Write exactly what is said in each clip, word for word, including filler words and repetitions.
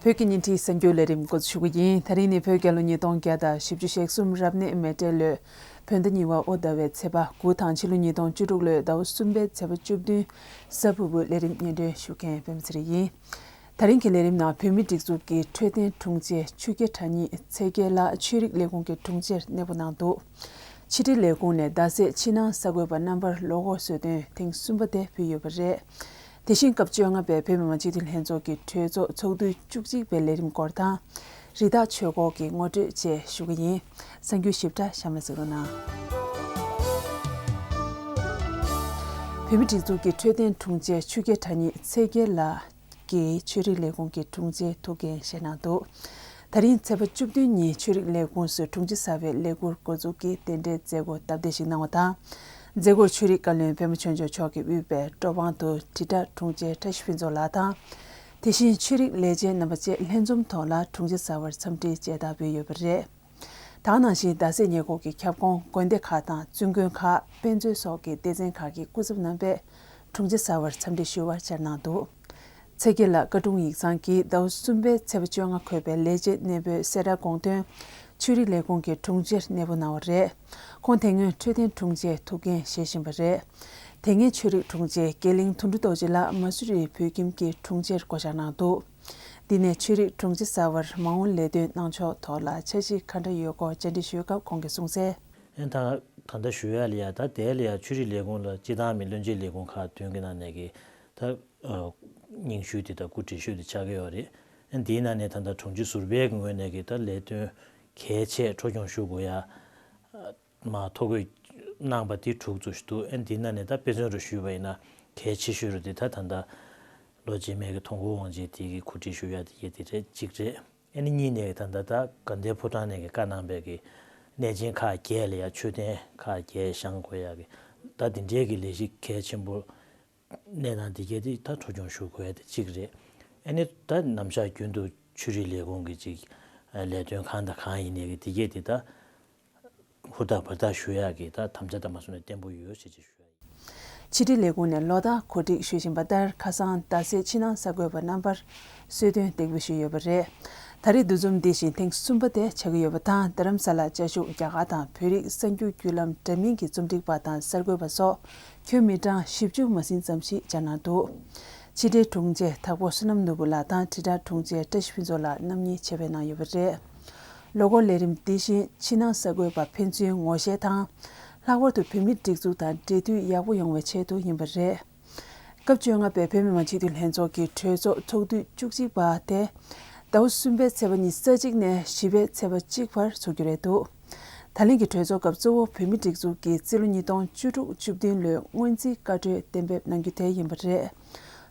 བོད་ཀྱི་བརྙན་འཕྲིན་གསར་འགྱུར་ལས་རིམ་འགོ་འཛུགས་ཞུ་གི་ཡིན། ད་རིང་ནི་བོད་རྒྱལ་ལོ་ཉིས་སྟོང་བརྒྱ་དང་བཞི་བཅུ་ཞེ་གསུམ་རབ་གནས་མེ་སྤྲེལ་ལོའི་བོད་ཟླ་གཉིས་པ་དབོ་ཟླ་བའི་ཚེས་པ་དགུ་དང་ཕྱི་ལོ་ཉིས་སྟོང་བཅུ་དྲུག་ལོའི་ཟླ་བ་གསུམ་པའི་ཚེས་པ་བཅུ་བདུན་གཟའ་ཕུར་བུའི་ལས་རིམ་སྙན་སྒྲོན་ཞུ་མཁན་པད་མ་ཚེ་རིང་ཡིན། ད་རིང་གི་ལས་རིམ་ནང་བོད་མིའི་སྒྲིག་འཛུགས་ཀྱི་འཕྲོད་བསྟེན་དྲུང་ཆེ་ཆོས་རྒྱལ་གྲགས་ཉིད་ཚེ་རྒྱལ་ལགས་ཆོས་རིག་ལས་ཁུངས་ཀྱི་དྲུང་ཆེར་གནས་སྤོ་གནང་འདུག་ཕྱི་དྲིལ་ལས་ཁུངས་ནས་ཟླ་ཟད་ཕྱི་ནང་གསར་འགོད་པ་རྣམ་པར་ལོ་འཁོར་གསོལ་སྟོན་ཐེངས་གསུམ་པ་དེ་ཕུལ་ཡོད་པ་རེད། དེ་བཞིན་སྐབས་བཅོ་ལྔ་པའི་བོད་མི་མང་སྤྱི་འཐུས་ལྷན་ཚོགས་ཀྱི་གྲོས་ཚོགས་ཚོགས་དུས་བཅུ་གཅིག་པའི་ལས་རིམ་སྐོར་དང་། རི་དྭགས་ཆོས་སྐོར་གྱི་ངོ་སྤྲོད་བཅས་ཞུ་གི་ཡིན། གསར་འགྱུར་ཞིབ་ཕྲ་གཤམ་ལ་གཟིགས་རོགས་གནང་། བོད་མིའི་སྒྲིག་འཛུགས་ཀྱི་འཕྲོད་བསྟེན་དྲུང་ཆེ་ཆོས་རྒྱལ་གྲགས་ཉིད་ཚེ་རྒྱལ་ལགས་ཀྱིས་ཆོས་རིག་ལས་ཁུངས་ཀྱི་དྲུང་ཆེའི་ཐུགས་འགན་བཞེས་གནང་འདུག་ད་རིང་ཚེས་པ་བཅུ་བདུན་ཉིན་ཆོས་རིག་ལས་ཁུངས་སུ་དྲུང་ཆེ་གསར་པའི་ལས་འཁུར་འགོ་འཛུགས་ཀྱི་རྟེན་འབྲེལ་མཛད་སྒོ་སྟབས་བདེ་ཞིག་གནང་བ་དང་། མཛད་སྒོར་ཆོས་རིག་བཀའ་བློན་པད་མ་ཆོས་འབྱོར་མཆོག་གིས་དབུས་པའི་སྤྲོ་ཕང་དུ་དྲིལ་བསྒྲགས་དྲུང་ཆེ་བཀྲ་ཤིས་ཕུན་ཚོགས་ལགས་དང་། དེ་བཞིན་ཆོས་རིག་ལས་བྱེད་རྣམ་པ་བཅས་ལྷན་འཛོམས་ཐོག་ལ་དྲུང་ཆེ་གསར་པར་འཚམས་འདྲིའི་མཇལ་དར་ཕུལ་ཡོད་པ་རེད། དེ་ནང་བཞིན་ཟླ་ཟད་ཉེར་དགུ་གི་ཁྱབ་ཁོངས་དགོན་སྡེ་ཁག་དང་བཙུན་དགོན་ཁག་དཔེ་མཛོད་སོགས་ཀྱི་སྡེ་ཚན་ཁག་གི་སྐུ་ཚབ་རྣམ་པས་དྲུང་ཆེ་གསར་པར་འཚམས་འདྲི་ཞུ་བར་བཅར་གནང་འདུག་ཚེ་རྒྱལ་ལགས་བཀའ་དྲུང་ཡིག་ཚང་གིས་ཟླ་བ་གསུམ་པའི་ཚེས་པ་བཅོ་ལྔ་འཁོད་པའི་ལས་བྱེད་གནས་སྤོའི་གསལ་བསྒྲགས་དགོངས་དོན་ཆོས་རིག་ལས་ཁུངས་ཀྱི་དྲུང་ཆེར་གནས་སྤོ་གནང་བ་རེད། ཁོང་དེ་སྔོན་འཕྲོད་བསྟེན་དྲུང་ཆེའི་ཐུགས་འགན་བཞེས་བཞིན་པ་རེད། དེ་སྔའི་ཆོས་རིག་དྲུང་ཆེ་རྒྱལ་གླིང་དོན་གྲུབ་རྡོ་རྗེ་ལགས་མ་སུ་རིའི་བོད་ཁྱིམ་གྱི་དྲུང་ཆེར་བསྐོ་བཞག་གནང་འདུག་འདི་ནས་ཆོས་རིག་དྲུང་ཆེ་གསར་པར་མ་འོངས་ལས་དོན་གནང་ཕྱོགས་ཐོག་ལ་འཆར་གཞི་ག་འདྲ་ཡོད་སྐོར་བཅར་འདྲི་ཞུས་སྐབས་ཁོང་གིས་གསུངས་གསལ། ཨེ་ད་ད་ལྟ་ཞུ་ཡ་ལ་ཡ་ད་དེ་ལ་ཡ་ཆོས་རིག་ལས་ཁུངས་ལ་སྤྱི་བཏང་མི་བློན་ཆེན་ལས་ཁུངས་ཁག་བདུན་གྱི་ནང་ནས་ཀྱི་ད་ཨ་སྙན་ཞུ་དེ་དང་སྐུ་བགྲེས་ཤོས་དེ་ཆགས་ཀྱི་ཡོད་རེད། ཨེ་འདིའི་ནང་ནས་ད་ལྟ་དྲུང་ཆེ་ཟུར་པའི་གི་ངོས་ནས་ཀྱི་ད་ལས་དོན་གལ་ཆེ་འཕྲོ་སྐྱོང་ཞུ་དགོས་ཡ། མ་ཐོ་འགོད་གནང་པ་དེ་དྲུག་ཙམ་ཞིག་འདུག་ཨེ་འདི་ནང་ནས་ད་དཔེ་མཚོན་རུ་ཞུས་པ་ཡིན་ན་གལ་ཆེ་ཤོས་རུ་དེ་ད་ད་ལྟ་ལོ་རྗེས་མའི་གི་ཐོ་འགོད་དབང་ཆེན་དེ་གི་གོ་སྒྲིག་ཞུ་ཡ་དེ་གི་དེ་རེད་གཅིག་རེད། ཨེ་ནི་གཉིས་ནས་ད་ལྟ་ད་དགའ་ལྡན་ཕོ་བྲང་ནས་གི་བཀའ་གནང་པའི་གི་གནས་ཆེན་ཁག་བརྒྱད་ལ་ཡ་མཆོད་རྟེན་ཁག་བརྒྱད་བཞེངས་དགོས་ཡ་གི་ད་དེ་འདྲའི་གི་ལས་གཞི་གལ་ཆེན་པོ་གནས་སྟངས་དེ་གས་དེ་ད་འཕྲོ་སྐྱོང་ཞུ་དགོས་ཡ་དེ་གཅིག་རེད། ཨེ་ནི་ད་ནམ་ཞག་རྒྱུན་དུ་ཆོས་རིག་ལས་ཁུངས་གི་ཅིག་ལས་དོན་གང་དང་གང་ཡིན་ནའི་གི་དེ་གས་དེ་ད། ཧུར་ཐག་བར་ཐག་ཞུ་ཡག་གི་ད་དམ་བཅའ་དང་མ་སོང་ནས་བརྟན་པོ་ཡོད་ཅེས་ཅེས་ཞུ་ཡ་ཡིན། ཕྱི་དྲིལ་ལས་ཁུངས་ནས་ལོ་ལྟར་གོ་སྒྲིག་ཞུ་བཞིན་པ་ལྟར་ཁ་སང་ཟླ་ཟད་ཕྱི་ནང་གསར་འགོད་པ་རྣམ་པར་གསོལ་སྟོན་སྟེགས་འབུལ་ཞུས་ཡོད་པ་རེད། ད་རེས་འདུ་འཛོམས་འདི་བཞིན་ཐེངས་གསུམ་པ་དེ་ཆགས་ཀྱི་ཡོད་པ་དང་རྡ་རམ་ས་ལ་བཅའ་བཞུགས་རྒྱ་གར་དང་བོད་རིགས་གསར་འགྱུར་བརྒྱུད་ལམ་འདྲ་མིན་གྱི་རྩོམ་སྒྲིག་པ་དང་གསར་འགོད་པ་སོགས་ཁྱོན་མི་གྲངས་བཞི་བཅུ་མ་ཟིན་ཙམ་ཞིག་བཅར་གནང་འདུག་ཕྱི་དྲིལ་དྲུང་ཆེ་དྭགས་པོ་བསོད་ནམས་ནོར་བུ་ལགས་དང་དྲིལ་བསྒྲགས་དྲུང་ཆེ་བཀྲ་ཤིས་ཕུན་ཚོགས་ལགས་རྣམ་གཉིས་ཆེད་ཕེབས་གནང་ཡོད་པ་རེད། ལོ་འཁོར་ལས་རིམ་འདི་བཞིན་ཕྱི་ནང་གསར་འགོད་པ་ཕན་ཚུན་ངོ་ཤེས་དང་། ལྷག་པར་དུ་བོད་མིའི་སྒྲིག་འཛུགས་དང་འབྲེལ་མཐུད་ཡག་པོ་ཡོང་བའི་ཆེད་དུ་ཡིན་པ་རེད། སྐབས་བཅོ་ལྔ་པའི་བོད་མི་མང་སྤྱི་འཐུས་ལྷན་ཚོགས་ཀྱི་གྲོས་ཚོགས་ཚོགས་དུས་བཅུ་གཅིག་པ་དེ་ཟླ་བ་གསུམ་པའི་ཚེས་པ་ཉི་ཤུ་རྩ་གཅིག་ནས་བཞི་པའི་ཚེས་པ་གཅིག་བར་འཚོགས་རྒྱུ་རེད་འདུག་ད་ལན་གྱི་གྲོས་ཚོགས་སྐབས་གཙོ་བོ་བོད་མིའི་སྒྲིག་འཛུགས་ཀྱི་རྩིས་ལོ་ཉིས་སྟོང་བཅུ་དྲུག་བཅུ་བདུན་ལོའི་སྔོན་རྩིས་བཀའ་འཁྲོལ་གཏན་འབེབས་གནང་རྒྱུ་དེ་ཡིན་པ་རེད།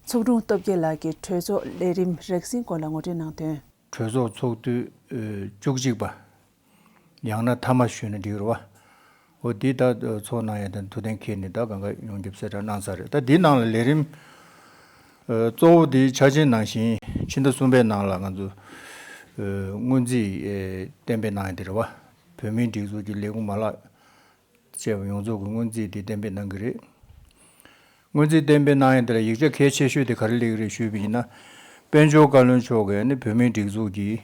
ཚོགས་དྲུང་སྟོབས་རྒྱལ་ལགས་ཀྱིས་གྲོས་ཚོགས་ལས་རིམ་རགས་ཟིན་སྐོར་ལ་ངོ་སྤྲོད་གནང་དོན། གྲོས་ཚོགས་ཚོགས་དུས་ཨ་བཅུ་གཅིག་པ། ཡང་ན་མཐའ་མ་ཞུས་ན་འགྲིག་རེད་བ། འོ་འདི་ད་ཚོགས་གནང་ཡས་དང་ཐུགས་གཏན་འཁེལ་ནས་ད་གང་ག་ཡོངས་ཁྱབ་གསལ་བསྒྲགས་གནང་ཚར་རེད། ད་འདིའི་ནང་ལ་ལས་རིམ་ཨ་གཙོ་བོ་འདི་འཆར་ཅན་ནང་བཞིན་ཕྱི་ཟླ་གསུམ་པའི་ནང་ལ་ང་ཚོ་ཨ་སྔོན་རྩིས་ཨ་གཏན་འབེབས་གནང་ཡས་དེ་རེད་བ། བོད་མིའི་སྒྲིག་འཛུགས་ཀྱི་ལས་ཁུངས་མ་ལག་བཅས་པ་ཡོངས་རྫོགས་ཀྱི་སྔོན་རྩིས་དེ་གཏན་འབེབས་གནང་གི་རེད། སྔོན་རྩིས་གཏན་འབེབས་གནང་ཡས་དེ་ལ་ཡིག་ཆ་གལ་ཆེ་ཤོས་དེ་ག་རེ་སླེབས་ཀྱི་རེད་ཞུས་པ་ཡིན་ན། དཔལ་འབྱོར་བཀའ་བློན་མཆོག་གིས་ནི་བོད་མིའི་སྒྲིག་འཛུགས་ཀྱི་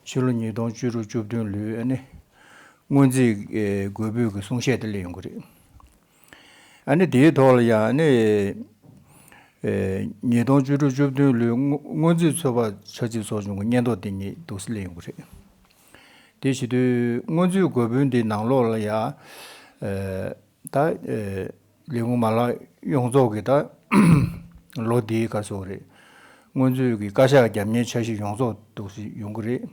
ཕྱི་ལོ་ཉིས་སྟོང་བཅུ་དྲུག་བཅུ་བདུན་ལོའི་ནི་སྔོན་རྩིས་ཨེ་འགོད་འབུལ་གྱི་གསུང་བཤད་དེ་སླེབས་ཡོང་གི་རེད། ཨ་ནི་དེའི་ཐོག་ལ་ཡང་ནི་ཨེ་ཉིས་སྟོང་བཅུ་དྲུག་བཅུ་བདུན་ལོའི་སྔོ་སྔོན་རྩིས་ཚོད་དཔག་འཆར་རྩིས་ཚོགས་ཆུང་གི་སྙན་ཐོ་དེ་ཉིད་འདུག་སེ་སླེབས་ཡོང་གི་རེད། དེ་བྱེད་དུས་སྔོན་རྩིས་འགོད་འབུལ་འདི་ནང་ལོགས་ལ་ཡང་ཨེ་ད་ཨེ་ལས་ཁུངས་མ་ལག་ཡོངས་རྫོགས་ཀྱི་ད་ལོ་འདིའི་ག་སོགས་རེད། སྔོན་རྩིས་ཀྱི་བཀའ་ཤག་རྒྱབ་གཉེར་འཆར་གཞི་ཡོངས་རྫོགས་འདུག་སེ་ཡོང་གི་རེད།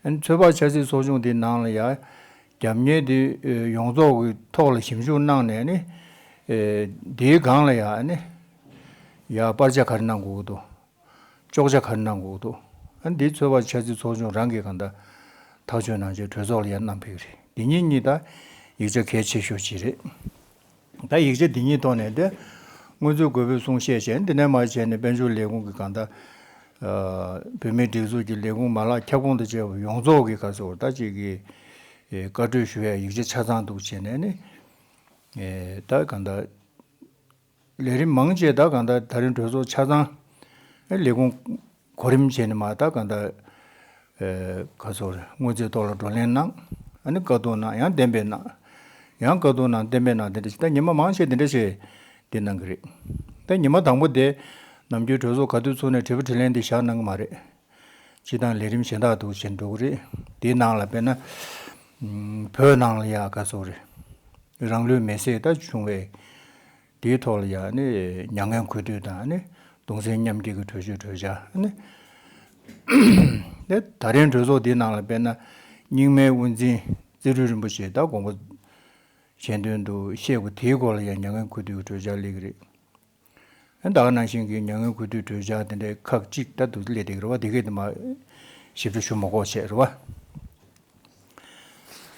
ཨ་ནི་ཚོད་དཔག་འཆར་རྩིས་ཚོགས་ཆུང་དེའི་ནང་ལ་ཡང་རྒྱབ་གཉེར་དེ་ཨེ་ཡོངས་རྫོགས་ཀྱི་ཐོག་ལ་ཞིབ་འཇུག་གནང་ནས་ནི་ཨེ་དེའི་སྒང་ལ་ཡང་ནི་ཡང་སྤར་ཆ་ག་རེ་གནང་དགོས་ཀྱི་འདུག་གཅོག་ཆ་ག་རེ་གནང་དགོས་འདུག་ཨ་འདི་ཚོད་དཔག་འཆར་རྩིས་ཚོགས་ཆུང་རང་གིས་གང་ལྟར་ཐག་གཅོད་གནང་བྱས་གྲོས་ཚོགས་ལ་ཡར་བསྣམས་ཕེབས་ཀྱི་རེད། འདི་གཉིས་གཉིས་ད་ཡིག་ཆ་གལ་ཆེ་ཤོས་ཅིག་རེད། ད་ཡིག་ཆ་འདི་གཉིས་ཐོག་ནས་དེ་སྔོན་རྩིས་འགོད་འབུལ་གསུང་བཤད་བྱས། འདི་ནས་མར་བྱས་ནས་དཔལ་འབྱོར་ལས་ཁུངས་ཀྱི་གང་ལྟར་ཨ་བོད་མིའི་སྒྲིག་འཛུགས་ཀྱི་ལས་ཁུངས་མ་ལག་ཁྱབ་ཁོངས་དང་བཅས་པ་ཡོངས་རྫོགས་ཀྱི་ག་ཟེར་ད་ཅིག་གི་ཨེ་བཀའ་གྲོས་ཞུ་ཡ་ཡིག་ཆ་ཆ་ཚང་འདུག་བྱས་ནས་ནི་ཨེ་ད་གང་ལྟར། ལས་རིམ་མང་ཆེ་ད་གང་ལྟར་ད་རིང་གྲོས་ཚོགས་ཆ་ཚང་ལས་ཁུངས་ གོ་རིམ་བྱས་ནས་མར་ད་གང་ལྟར་ཨེ་ག་ཚོད་རེད། སྔོན་རྩིས་ཐོག་ལ་བགྲོ་གླེང་གནང་། ཨ་ནི་བཀའ་བསྡུར་གནང་། ཡང་གཏན་འབེབས་གནང་། ཡང་བཀའ་བསྡུར་གནང་། གཏན་འབེབས་གནང་། དེ་འདྲ་ཞིག་ད་ཉི་མ་མང་ཆེ་དེ་འདྲ་ཞིག་དེ་གནང་གི་རེད། ད་ཉི་མ་དང་པོ་དེ་ནམ་རྒྱུན་གྲོས་ཚོགས་ག་དུས་ཚུགས་ནས་དྲི་བ་དྲིས་ལན་དེ་བཞག་གནང་གི་མ་རེད། སྤྱིར་བཏང་ལས་རིམ་གཞན་དག་འདུག་བྱས་འགྲོ་གི་རེད། དེའི་ནང་ལ་དཔེར་ན་ཨམ་བོད་ནང་ལ་ཡ་ག་ཚོད་རེད། རང་ལུས་མེར་སྲེག་ད་བྱུང་བའི་དེའི་ཐོག་ལ་ཡ་ནི་མྱ་ངན་གུས་འདུད་དང་ནི་གདུང་སེམས་མཉམ་སྐྱེད་ཀྱི་གྲོས་ཆོད་གྲོས་འཆར་ནི། དེ་ད་རིང་གྲོས་ཚོགས་འདིའི་ནང་ལ་དཔེར་ན་རྙིང་མའི་དབུ་འཛིན་རྩེ་རུ་རིན་པོ་ཆེ་ད་དགོངས་པ་གཞན་དོན་དུ་གཤེགས་པ་དེའི་སྐོར་ལ་ཡང་མྱ་ངན་གུས་འདུད་ཀྱི་གྲོས་འཆར་སླེབས་ཀྱི་རེད། ད་ག་ནང་བཞིན་གྱི་མྱ་ངན་གུས་འདུད་གྲོས་འཆར་དེ་འདྲའི་ཁག་ཅིག་ད་དུ་སླེབས་བསྡད་ཀྱི་རེད་བ། དེ་གས་དེ་མ་ཞིབ་ཕྲ་ཞུ་མ་དགོས་བྱས་རེད་བ།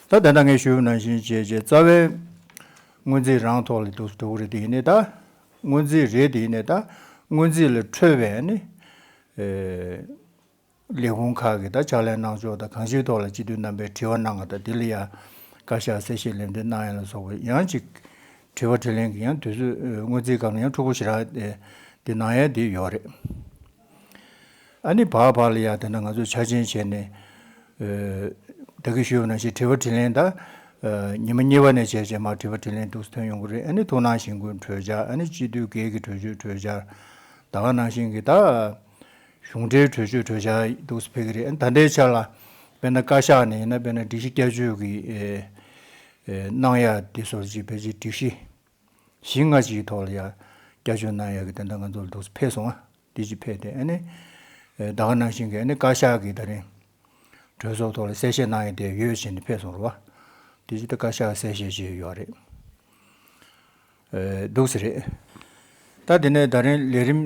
ད་ད་ལྟ་ངས་ཞུས་པ་ནང་བཞིན་བྱས་བྱས་རྩ་བའི་སྔོན་རྩིས་རང་ཐོག་ལ་འདུག་འགྲོ་གི་རེད། དེ་ཡིན་ནའི་ད་སྔོན་རྩིས་རེད། དེ་ཡིན་ནའི་ད་སྔོན་རྩིས་ལས་འཕྲོས་པའི་ནི་ཨེ་ལས་ཁུངས་ཁག་གི་ད་ཕྱག་ལས་གནང་ཕྱོགས་དང་། གང་ཅིའི་ཐོག་ལ་སྤྱི་འཐུས་རྣམ་པས་དྲི་བ་གནང་བ་དང་། དེ་ལ་ཡང་བཀའ་ཤག་གསལ་བཤད་ལན་འདེབས་གནང་ཡ་ལ་སོགས་པ་ཡང་ཅིག་དྲི་བ་དྲིས་ལན་གྱི་ཡང་དུས་ཚོད་ཨེ་སྔོན་རྩིས་སྐབས་ལ་ཡང་འཁྲུག་པོ་ཞེ་དྲག་ཨེ་དེ་གནང་ཡ་དེ་ཡོད་རེད། ཨ་ནི་བར་བར་ལ་ཡང་དེ་འདྲ་ང་ཚོས་འཆར་ཅན་བྱས་ནས་ཨེ་ད་གིན་ཞུས་པ་ནང་བཞིན་དྲི་བ་དྲིས་ལན་ད་ཨེ་ཉི་མ་གཉིས་པ་ནས་བྱས་བྱས་མར་དྲི་བ་དྲིས་ལན་འདུག་སེ་ཐོན་ཡོང་གི་རེད། ཨ་ནི་ཐུགས་སྣང་གཞེན་སྐུལ་གྲོས་འཆར། ཨ་ནི་སྤྱི་འཐུས་སྒེར་གྱི་གྲོས་ཆོད་གྲོས་འཆར། ད་ག་ནང་བཞིན་གྱི་ད་གཞུང་འབྲེལ་གྲོས་ཆོད་གྲོས་འཆར་འདུག་སེ་ཕེབས་ཀྱི་རེད། ཨ་ནི་ད་ལྟའི་ཆ་ལ་དཔེར་ན་བཀའ་ཤག་ནས་ཡིན་ན་དཔེར་ན་སྒྲིག་གཞི་བསྐྱར་བཅོས་ཀྱི་ཨེ་ཨེ་གནང་ཡ་དེ་སོགས་ཀྱི་ཕལ་ཆེར་སྒྲིག་གཞི་བཞི་ལྔ་ཅིག་གི་ཐོག་ལ་ཡ་བསྐྱར་བཅོས་གནང་ཡ་གི་དེ་འདྲ་ང་ཚོ་ལ་འདུག་སེ་ཕེབས་སོང་ཨ། དེ་ཅིག་ཕེབས་ཏེ་ཨ་ནི་ཨེ་ད་ག་ནང་བཞིན་གྱི་ཨ་ནི་བཀའ་ཤག་གིས་ད་རིང་གྲོས་ཚོགས་ཐོག་ལ་གསལ་བཤད་གནང་ཡ་དེ་ཡོད་བཞིན་དུ་ཕེབས་སོང་རེད་བ། དེ་ཅིག་ད་བཀའ་ཤག་གསལ་བཤད་བྱས་ཡོད་རེད། ཨེ་འདུག་སེ་རེད། ད་དེ་ནས་ད་རིང་ལས་རིམ་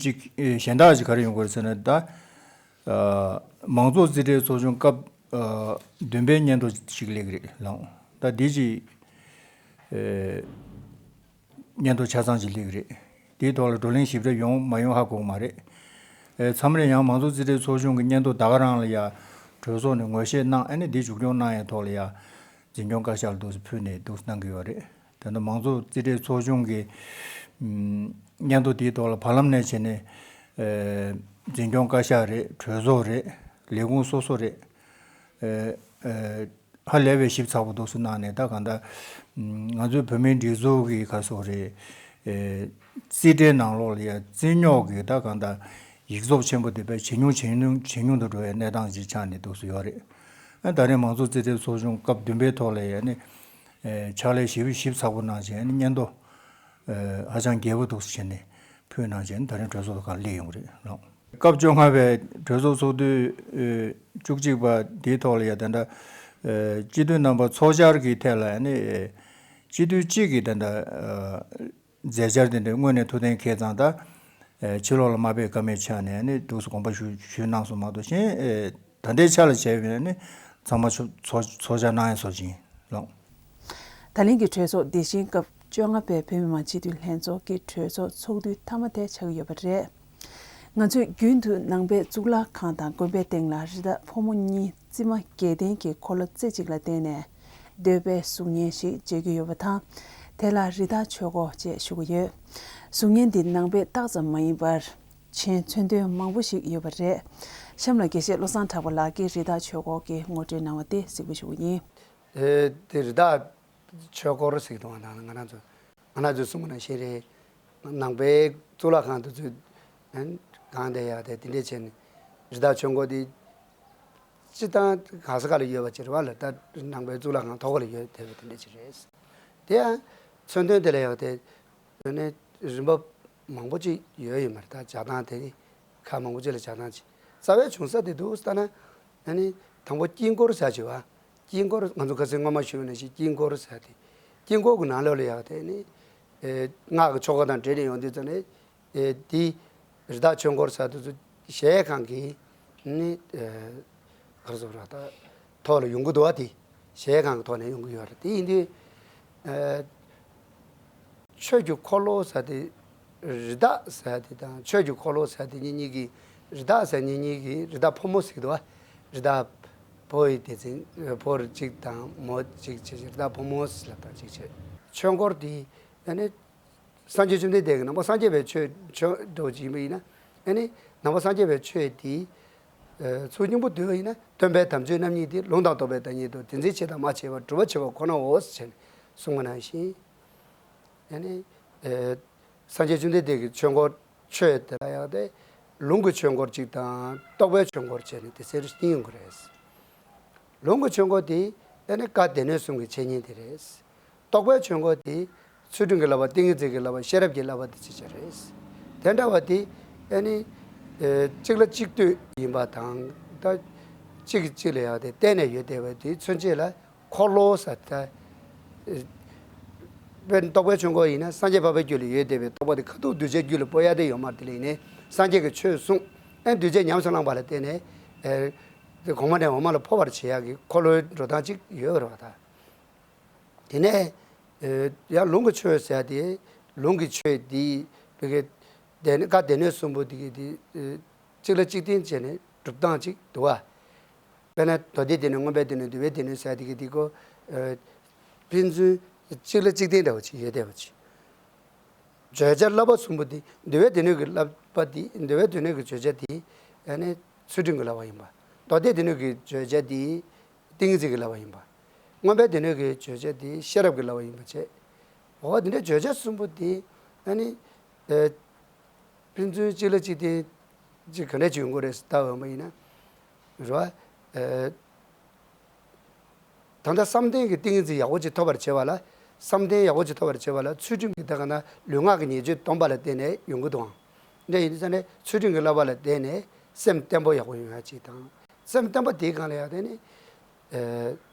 ཅིག་ཨེ་གཞན་དག་ཅིག་ག་རེ་ཡོང་གི་རེད་ཟེར་ན། ད་ཨ་མང་ཚོགས་རྩིས་ཁྲའི་ཚོགས་ཆུང་སྐབས་ཨ་བདུན་པའི་སྙན་ཐོ་ཞིག་སླེབས་ཀྱི་རེད་ལགས། ད་འདི་ཅིག་ཨེ་སྙན་ཐོ་ཆ་ཚང་ཅིག་སླེབས་ཀྱི་རེད། དེའི་ཐོག་ལ་བགྲོ་གླེང་ཞིབ་ཕྲ་ཡོང་མ་ཡོང་ཧ་གོ་གི་མ་རེད། ཨེ་མཚམས་རེ་ཡང་མང་གཙོ་རྩིས་ཁྲའི་ཚོགས་ཆུང་གི་སྙན་ཐོ་ད་ག་རང་ལ་ཡ་གྲོས་ཚོགས་ནས་ངོ་ཤེས་གནང་། ཨ་ནི་འདི་མཇུག་སྐྱོང་གནང་ཡའི་ཐོག་ལ་ཡ་འཛིན་སྐྱོང་བཀའ་ཤག་ལ་འདུག་སེ་ཕུལ་ནས་འདུག་སེ་གནང་གི་ཡོད་རེད། དེ་ནས་མང་གཙོ་རྩིས་ཁྲའི་ཚོགས་ཆུང་གི་ཨམ་སྙན་ཐོ་དེའི་ཐོག་ལ་བར་ལམ་ནས་བྱས་ནས་ཨེ་འཛིན་སྐྱོང་བཀའ་ཤག་རེད། གྲོས་ཚོགས་རེད། ལས་ཁུངས་སོ་སོ་རེད། ཨེ་ཨེ་ཧ་ལས་པའི་ཞིབ་ཚགས་པོ་འདུག་སེ་གནང་ནས། ད་གང་ལྟར་ང་ཚོའི་བོད་མིའི་སྒྲིག་འཛུགས་ཀྱི་ག་སོགས་རེད། ཨེ་རྩིས་ཁྲའི་ནང་ལོགས་ལ་ཡ་རྩིས་རྙོག་གི་ད་གང་ལྟར་ཡིག་ཚོགས་ཆེན་པོ་དེ་དཔེ་ཇེ་ཉུང་ཇེ་ཉུང་ཇེ་ཉུང་དུ་འགྲོ་བའི་གནས་སྟངས་ཅིག་ཆགས་ནས་འདུག་སེ་ཡོད་རེད། ཨ་ད་རེས་མང་གཙོ་རྩིས་ཁྲའི་ཚོགས་ཆུང་སྐབས་བདུན་པའི་ཐོག་ལ་ཡ་ནི་ཨེ་ཕྱག་ལས་ཞེ་པོ་ཞིབ་ཚགས་པོ་གནང་བྱས་ནི་སྙན་ཐོ་ཨེ་ཧ་ཅང་རྒྱས་པོ་འདུག་སེ་བྱས་ནས་ཕུལ་གནང་བྱས་ནི་ད་རིང་གྲོས་ཚོགས་སྒང་སླེབས་ཡོང་གི་རེད་ལགས། སྐབས་བཅོ་ལྔ་པའི་གྲོས་ཚོགས་ཚོགས་དུས་ཨེ་བཅུ་གཅིག་པ་དེའི་ཐོག་ལ་ཡ་ད་ལྟ་ཨེ་སྤྱི་འཐུས་རྣམ་པ་ཚོགས་བཅར་གྱི་ཐད་ལ་ནི་ཨེ་སྤྱི་འཐུས་གཅིག་གིས་ད་ལྟ་ཨེ་མཛད་འཆར་དེ་འདྲ་དངོས་གནས་ཐུགས་གཏན་འཁེལ་ཙང་། ད་ཨེ་ཕྱི་ལོགས་ལ་མ་ཕེབས་ཀ་མེད་ཆགས་ནས་ནི་འདུག་སེ་དགོངས་པ་ཞུ་ཞུས་གནང་སོང་མ་གཏོགས། གཞན་ཨེ་ད་ལྟའི་ཆ་ལ་བྱས་པ་ཡིན་ན་ནི་ཚང་མ་ཚོ་ཚོ་ཚོགས་བཅར་གནང་ཡ་བཟོ་ཅིག་ལགས། ད་ལན་གྱི་གྲོས་ཚོགས་འདི་བཞིན་སྐབས་བཅོ་ལྔ་པའི་བོད་མི་མང་སྤྱི་འཐུས་ལྷན་ཚོགས་ཀྱི་གྲོས་ཚོགས་ཚོགས་དུས་མཐའ་མ་དེ་ཆགས་ཀྱི་ཡོད་པ་རེད། ང་ཚོས་རྒྱུན་དུ་ནང་པའི་གཙུག་ལག་ཁང་དང་དགོན་པའི་སྟེང་ལ་རི་དྭགས་ཕོ་མོ་གཉིས་རྩིབ་མ་བརྒྱད་ལྡན་གྱི་འཁོར་ལོ་རྩེ་གཅིག་ལ་བརྟེན་ནས་འདོད་པའི་གཟུགས་བརྙན་ཞིག་མཇལ་རྒྱུ་ཡོད་པ་དང་། དེ་ལ་རི་དྭགས་ཆོས་འཁོར་ཅེས་ཞུ་གི་ཡོད། གཟུགས་བརྙན་འདི་ནང་པའི་རྟགས་ཙམ་མ་ཡིན་པར་གཞན་མཚོན་དོན་མང་པོ་ཞིག་ཡོད་པ་རེད། གཤམ་ལ་དགེ་བཤེས་བློ་བཟང་གྲགས་པ་ལགས་ཀྱིས་རི་དྭགས་ཆོས་འཁོར་གྱི་ངོ་སྤྲོད་གནང་བ་དེ་གཟིགས་འབུལ་ཞུ་གི་ཡིན། ཨེ་དེ་རི་དྭགས་ཆོས་འཁོར་ཟེར་གི་འདུག་བ། ད་ང་རང་ཚོ་ང་རང་ཚོས་གསུངས་པ་ནང་བཞིན་རེད། ནང་པའི་གཙུག་ལག་ཁང་དུ་ཚུད་གང་དེ་ཡག་དེ་དེ་འདྲས་བྱས་ནས་རི་དྭགས་ཆོས་འཁོར་དེ་སྤྱི་བཏང་ག་ས་ག་ལ་ཡོད་པ་ཅིག་རེད་བ་ལ། ད་ནང་པའི་གཙུག་ལག་ཁང་ཐོག་ལ་ཡོད་བསྡད་པ་དེ་འདྲས་ཅིག་རེད། དེ་ཡང་མཚོན་དོན་དེ་ལ་ཡག་དེ་ནི་རིམ་པ་མང་པོ་ཅིག་ཡོད་ཡོད་མ་རེད། ད་ཆགས་སྟངས་དེ་ནི་ཁག་མང་པོ་ཅིག་ལ་ཆགས་སྟངས་ཅིག་རྩ་བའི་བྱུང་ས་དེ་འདུག་ལྟ་ན། ཨ་ནི་དང་པོ་དཀྱིལ་འཁོར་ཟེར་ཅིག་བ། དཀྱིལ་འཁོར་ང་ཚོ་ཁ་སང་སྔོན་མ་ཞུས་པ་ནང་བཞིན་དཀྱིལ་འཁོར་ཟེར་དེ། དཀྱིལ་འཁོར་གྱི་ནང་ལོགས་ལ་ཡག་དེ་ནི་ཨེ་སྔགས་ཀྱི་ཆོ་ག་དང་འབྲེལ་ནས་ཡོང་དུས་ཙམ་ནས་ཨེ་དེ་རི་དྭགས་ཆོས་འཁོར་ཟེར་དུས་ཚོ་གཞལ་ཁང་གི་ནི་ཨེ་ག་རེ་ཟེར་ར། ད་ཐོག་ལ་ཡོང་གི་འདུག་བ། དེ་གཞལ་ཁང་གི་ཐོག་ནས་ཡོང་གི་ཡོད་རེད། དེ་ཡིན་དུས་ཨེ་ཆོས་ཀྱི་འཁོར་ལོ་ཟེར་དེ་རི་དྭགས་ཟེར་དེ་དང་ཆོས་ཀྱི་འཁོར་ལོ་ཟེར་དེ་གཉིས་གཉིས་ཀྱི་རི་དྭགས་ཟེར་གཉིས་གཉིས་ཀྱི་རི་དྭགས་ཕོ་མོ་ཟེར་གི་འདུག་བ། རི་དྭགས་ཕོ་ཡི་སྡེ་ཚན་ཕོ་རི་གཅིག་དང་མོ་གཅིག་བྱས་རི་དྭགས་ཕོ་མོ་ཟེར་ལབ་དང་གཅིག་བྱས། ཆོས་འཁོར་དེ་ཡང་ནི་སངས་རྒྱས་བཅོམ་ལྡན་འདས་ཀྱི་ནང་པ་སངས་རྒྱས་པའི་ཆོས་ཆོས་འགྲོ་བ་ཅིག་ཡིན་པ་ཡིན་ན། ཨ་ནི་ནང་པ་སངས་རྒྱས་པའི་ཆོས་དེ་ཚུར་སྙིང་པོ་བསྡུས་པ་ཡིན་ན། སྟོན་པའི་དམ་ཆོས་རྣམ་གཉིས་ཏེ། ལུང་དང་རྟོགས་པའི་བདག་ཉིད་དོ། དེ་འཛིན་བྱེད་དང་སྨྲ་བྱེད་པ། སྒྲུབ་པ་བྱེད་པ་ཁོ་ནའོ་ཞེས་གསུངས་པ་ནང་བཞིན། ཨ་ནི་སངས་རྒྱས་བཅོམ་ལྡན་འདས་ཀྱི་ཆོས་འཁོར། ཆོས་དེ་ལ་ཡང་དེ་ལུང་གི་ཆོས་འཁོར་གཅིག་དང་རྟོགས་པའི་ཆོས་འཁོར་བྱས་ནས་དེ་ཚོ་གཉིས་ཡོང་གི་རེད། ལུང་གི་ཆོས་འཁོར་དེ་ཨ་ནི་བཀའ་སྡེ་སྣོད་གསུམ་གྱི་འཆད་ཉན་དེ་རེད། རྟོགས་པའི་ཆོས་འཁོར་དེ་ཚུལ་ཁྲིམས་ཀྱི་བསླབ་པ། ཏིང་ངེ་འཛིན་གྱི་བསླབ་པ། ཤེས་རབ་ཀྱི་བསླབ་པ་དེ་ཅིག་ཅར་རེད། དེ་འདྲ་བ་དེ་ཨ་ནི་གཅིག་ལ་གཅིག་ལྟོས་ཡིན་པ་དང་། ད་གཅིག་གིས་གཅིག་ལ་ཡང་དེ་བརྟེན་ནས་ཡོད་བསྡད་པ་དེ་མཚོན་བྱེད་ལ་འཁོར་ལོ་ཟེར། ད་དཔེར་ན་རྟོགས་པའི་ཆོས་འཁོར་ཡིན་ན། སངས་རྒྱས་འཕགས་པའི་རྒྱུད་ལ་ཡོད་བསྡད་པའི་རྟོགས་པ་དེ་ཁ་ཐུག་གདུལ་བྱའི་རྒྱུད་ལ་སྤོ་ཡ་དེ་ཡོད་མ་རེད། དེ་ལ་ཡིན་ནའི་སངས་རྒྱས་ཀྱི་ཆོས་གསུངས། ཨ་ནི་གདུལ་བྱས་ཉམས་སུ་བླངས་པ་ལ་བརྟེན་ནས་ཨ་དེ་གོང་མ་ནས་འོག་མ་ལ་འཕོ་བར་བྱེད་ཡ་གི་འཁོར་ལོའི་འགྲོ་སྟངས་ཅིག་ཡོད་རེད་བ། ད་དེ་ནས་ཡང་ལུང་གི་ཆོས་ཟེར་ཡ་དེ། ལུང་གི་ཆོས་དེ་བི་གེ་སྡེ་བཀའ་སྡེ་སྣོད་གསུམ་པོ་དེ་གི་དེ་གཅིག་ལ་གཅིག་བརྟེན་བྱས་ནས་སྒྲུབ་སྟངས་ཅིག་འདུག་བ། དཔེར་ན་མདོ་སྡེའི་སྡེ་སྣོད། མངོན་པའི་སྡེ་སྣོད། འདུལ་བའི་སྡེ་སྣོད་ཟེར་ཡ་དེ་གི་དེ་ཀོ། ཕན་ཚུན་གཅིག་ལ་གཅིག་བརྟེན་འདྲ་བ་ཅིག་ཡོད་བསྡད་པ་ཅིག་བརྗོད་བྱ་བསླབ་པ་གསུམ་པོ་དེ། འདུལ་བའི་སྡེ་སྣོད་ཀྱི་བསླབ་པ་དེ། འདུལ་བའི་སྡེ་སྣོད་ཀྱི་བརྗོད་བྱ་དེ་ཨ་ནི་ཚུལ་ཁྲིམས་ཀྱི་བསླབ་པ་ཡིན་པ། མདོ་སྡེའི་སྡེ་སྣོད་ཀྱི་བརྗོད་བྱ་དེ་ཏིང་ངེ་འཛིན་གྱི་བསླབ་པ་ཡིན་པ། མངོན་པའི་སྡེ་སྣོད་ཀྱི་བརྗོད་བྱ་དེ་ཤེས་རབ་ཀྱི་བསླབ་པ་ཡིན་པ་བྱས། འོ་དེ་འདྲའི་བརྗོད་བྱ་གསུམ་པོ་དེ་ཨ་ནི་ཨ་ཕན་ཚུན་གཅིག་ལ་གཅིག་བརྟེན་གཅིག་ག་འདྲ་ཅིག་ཡོང་གི་རེད་ཟེར་ལྟ་འོས་པ་ཡིན་ན། རེད་བ། ཨ། ད་ལྟ་བསམ་གཏན་གྱི་ཏིང་ངེ་འཛིན་ཡག་པོ་ཅིག་ཐོབ་པར་བྱེད་པ་ལ། བསམ་གཏན་ཡག་པོ་ཅིག་ཐོབ་པར་བྱེད་པ་ལ་ཚུལ་ཁྲིམས་ཀྱི་ད་ག་ན་ལུས་ངག་གི་ཉེས་སྤྱོད་སྡོམ་པ་ལ་བརྟེན་ནས་ཡོང་གི་འདུག་ཨང་། འདི་ཡིན་དུས་ཙང་ནས་ཚུལ་ཁྲིམས་ཀྱི་བསླབ་པ་ལ་བརྟེན་ནས་སེམས་བརྟན་པོ་ཡག་པོ་ཡོང་ཡ་ཅིག་དང་། སེམས་བརྟན་པོ་དེའི་སྒང་ལ་ཡང་དེ་ནི་ཨ་